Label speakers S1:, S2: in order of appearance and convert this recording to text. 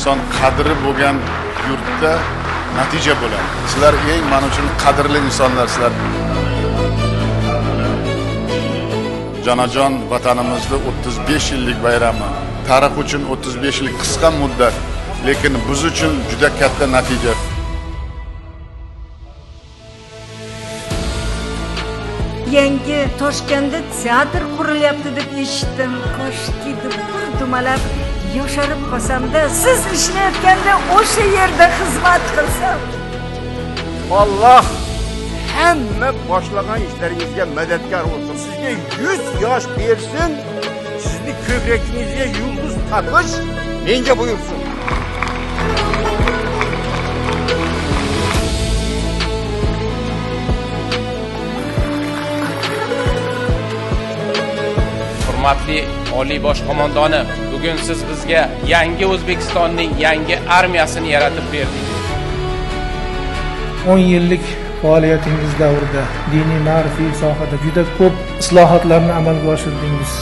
S1: inson qadri bo'lgan yurtda natija bo'ladi. Sizlar eng men uchun qadrli insonlarsizlar. Jonajon vatanimizni 35 yillik bayrami. Tarix uchun 35 yil qisqa muddat, lekin biz uchun juda katta natija.
S2: Yangi Toshkentda teatr qurilyapti deb eshitdim. Koshki deb bir dumalab yosharib qolsamda, siz ishlayotganda o'sha yerda xizmat qilsam.
S3: Alloh hamma boshlagan ishlaringizga madadkor bo'lsin. Sizga 100 yosh bersin. Sizni ko'kragingizga yulduz taqish menga buyursin.
S4: Hurmatli Oliy Bosh Qo'mondoni, bugun siz bizga yangi O'zbekistonning yangi armiyasini yaratib berdingiz.
S5: 10 yillik faoliyatingiz davrida diniy ma'rifiy sohada juda ko'p islohotlarni amalga oshirdingiz.